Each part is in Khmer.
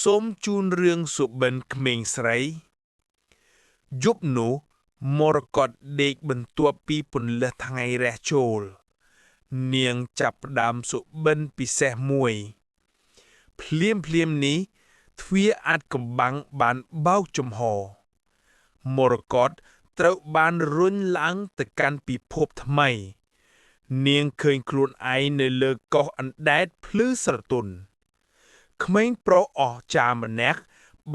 សូមជូនរឿងសុបិនក្មេងស្រីយប់នោះមរកតដេកបន្ទាប់ពីពន្លះថ្ងៃរះចូល នាងចាប់ផ្ដើមសុបិនពិសេសមួយ ភ្លាមភ្លាមនេះទ្វារអាថ៌កំបាំងបានបោកចំហមរកតត្រូវបានរុញឡើងទៅកាន់ពិភពថ្មី នាងឃើញខ្លួនឯងនៅលើកោះអណ្ដែតភ្លឺស្រទន់ក្មេងប្រុសអស្ចារ្យម្នាក់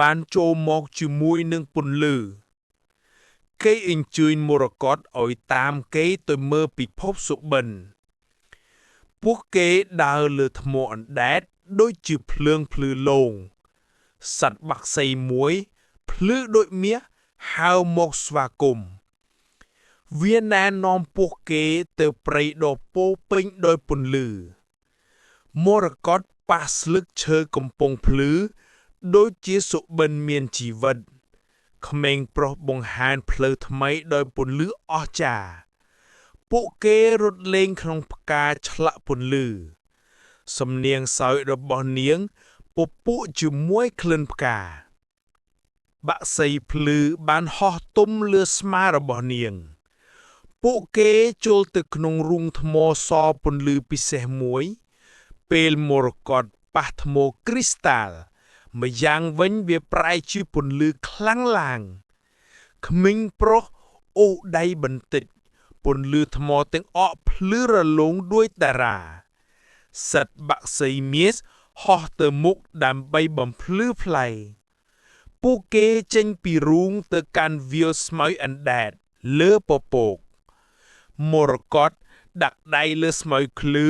បានចូលមកជាមួយនឹងពន្លឺគេអញ្ជើញមរកតឲ្យតាមគេទៅមើលពិភពសុបិន ពួកគេដើរលើថ្មអណ្ដែតដូចជាភ្លើងភ្លឺលោងសត្វបក្សីមួយភ្លឺដូចមាសហើរមកស្វាគមន៍វាណែនាំពួកគេទៅព្រៃដ៏ពោរពេញដោយពន្លឺមរកតប៉ះស្លឹកឈើកំពុងភ្លឺដូចជាសុបិនមានជីវិតក្មេងប្រុសបង្ហាញផ្លូវថ្មីដោយពន្លឺអស្ចារ្យ ពួកគេរត់លេងក្នុងផ្កាឆ្លាក់ពន្លឺ សំនៀងសើចរបស់នាងពពួកជាមួយក្លិនផ្កាបក្សីភ្លឺបានហោះទុំលើស្មារបស់នាង ពួកគេចូលទៅក្នុងរូងថ្មសពន្លឺពិសេសមួយ ពេលមរកតប៉ះថ្មគ្រីស្តាល់ម្យ៉ាងវិញវាប្រែជាពន្លឺខ្លាំងឡើងក្មេងប្រុសអូសដៃបន្តិច ពន្លឺថ្មទាំងអស់ភ្លឺរលោងដូចតារាសត្វបក្សីមាសហោះទៅមុខដើម្បីបំភ្លឺផ្លៃពួកគេចេញពីរូងទៅកាន់វាលស្មៅអណ្ដែតលើពពកមរកតដាក់ដៃលើស្មៅឃ្លឺ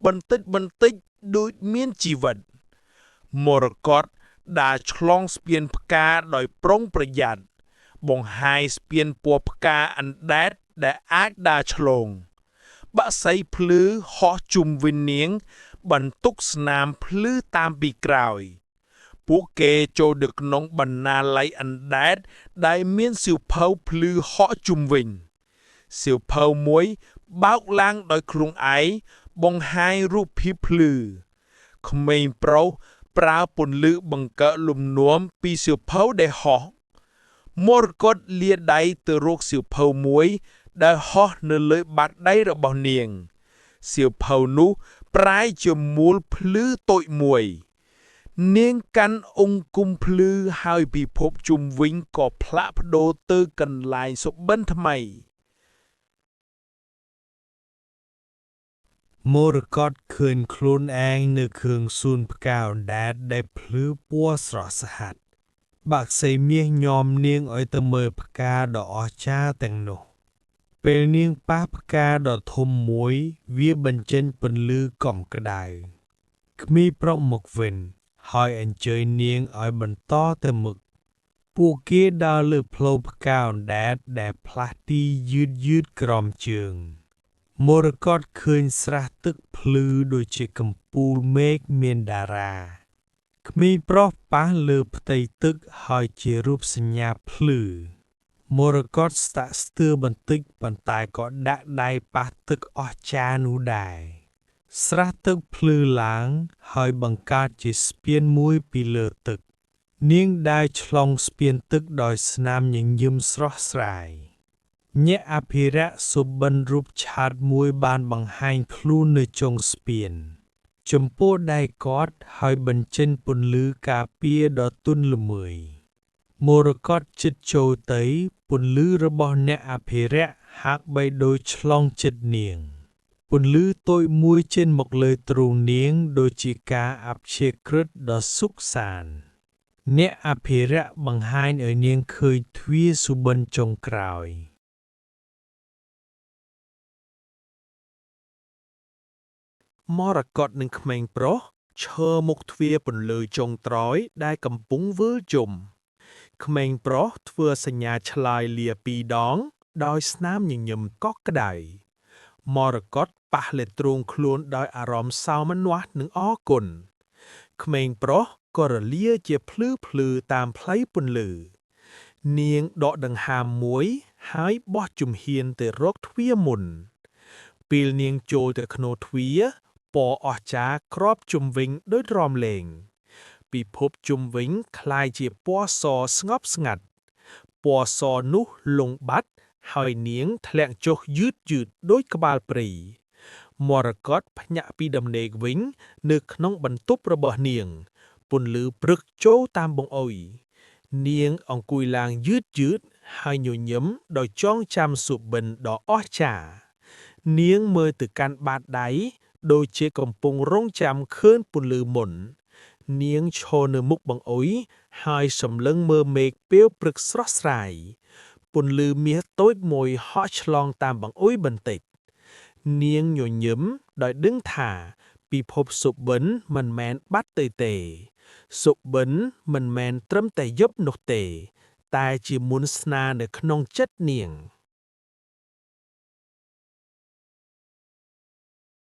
បន្តិចបន្តិចដូចមានជីវិតមរកតដើរឆ្លងស្ពានផ្កាដោយប្រុងប្រយ័ត្នបង្ហាញស្ពានពណ៌ផ្កាអណ្ដែតដែលអាចដើរឆ្លងបក្សីភ្លឺហោះជុំវិញនាង បន្ទុកស្នាមភ្លឺតាមពីក្រោយ ពួកគេចូលទៅក្នុងបណ្ណាល័យអណ្ដែតដែលមានសៀវភៅភ្លឺហក់ជុំវិញសៀវភៅមួយបោកឡើងដោយខ្លួនឯងបង្ហាញរូបភាពភ្លឺក្មេងប្រុសប្រើពន្លឺបង្កើតលំនាំពីសៀវភៅដែលហោះមរកតលាដៃទៅរកសៀវភៅមួយដែលហោះនៅលើបាតដៃរបស់នាងសៀវភៅនោះប្រែជាមូលភ្លឺតូចមួយ នាងកាន់អង្គុំភ្លឺហើយពិភពជុំវិញក៏ផ្លាក់ប្ដូរទៅកន្លែងសុបិនថ្មី មរកតឃើញខ្លួនឯងនៅគ្រឿងសួនផ្កាអណ្ដែតដែលភ្លឺពណ៌ស្រស់ស្អាតបក្សីមាសញោមនាងឲ្យទៅមើលផ្កាដ៏អស្ចារ្យទាំងនោះ ពេលនាងប៉ះផ្កាដ៏ធំមួយ វាបញ្ចេញពន្លឺកំក្តៅក្មេងប្រុសមកវិញ ហើយអញ្ជើញនាងឲ្យបន្តទៅមុខពួកគេដើរលើផ្លូវផ្កាអណ្ដែតដែលផ្លាស់ទីយឺតយឺតក្រោមជើង មរកតឃើញស្រះទឹកភ្លឺដូចជាកំពូលមេឃមានតារាក្មេងប្រុសប៉ះលើផ្ទៃទឹកហើយជារូបសញ្ញាភ្លឺមរកតស្ទាក់ស្ទើរបន្តិចប៉ុន្តែក៏ដាក់ដៃប៉ះទឹកអស្ចារ្យនោះដែរស្រះទឹកភ្លឺឡើងហើយបង្កើតជាស្ពានមួយពីលើទឹក នាងដើរឆ្លងស្ពានទឹកដោយស្នាមញញឹមស្រស់ស្រាយ អ្នកអភិរក្សសុបិនរូបឆាតមួយបានបង្ហាញខ្លួននៅចុងស្ពាន ចំពោះដៃគាត់ហើយបញ្ចេញពន្លឺការពារដ៏ទន់ល្មើយមរកតចិត្តចូលទៅពន្លឺរបស់អ្នកអភិរក្សហាក់បីដូចឆ្លងចិត្តនាង ពន្លឺតូចមួយចេញមកលើទ្រូងនាងដូចជាការអព្យាក្រឹតដ៏សុខសាន្តអ្នកអភិរក្សបង្ហាញឲ្យនាងឃើញទ្វារសុបិនចុងក្រោយ មរកតនិងក្មេងប្រុសឈរមុខទ្វារពន្លឺចុងក្រោយដែលកំពុងវិលជុំក្មេងប្រុសធ្វើសញ្ញាឆ្លើយលាពីរដង ដោយស្នាមញញឹមកក់ក្ដៅមរកតប៉ះលើទ្រូងខ្លួនដោយអារម្មណ៍សោមនស្សនិងអរគុណក្មេងប្រុសក៏រលាជាភ្លឺភ្លឺតាមផ្លូវពន្លឺនាងដកដង្ហើមមួយហើយបោះជំហានទៅរកទ្វារមុន ពេលនាងចូលទៅក្នុងទ្វារពណ៌អស្ចារ្យគ្របជុំវិញដូចរំលែង ពិភពជុំវិញក្លាយជាពណ៌សស្ងប់ស្ងាត់ពណ៌សនោះលង់បាត់ហើយនាងធ្លាក់ចុះយឺតៗដូចក្បាលព្រៃមរកតភ្ញាក់ពីដំណេកវិញ នៅក្នុងបន្ទប់របស់នាង ពន្លឺព្រឹកចូលតាមបង្អុយនាងអង្គុយឡើងយឺតៗហើយញញឹមដោយចងចាំសុបិនដ៏អស្ចារ្យនាងមើលទៅកាន់បាតដៃដូចជាកំពុងរងចាំឃើញពន្លឺមុន នាងឈរនៅមុខបង្អុយហើយសម្លឹងមើលមេឃពេលព្រឹកស្រស់ស្រាយពន្លឺមាសតូចមួយហក់ឆ្លងតាមបង្អុយបន្តិច នាងញញឹមដោយដឹងថា ពិភពសុបិនមិនមែនបាត់ទៅទេ សុបិនមិនមែនត្រឹមតែយប់នោះទេ តែជាមន្តស្នានៅក្នុងចិត្តនាង។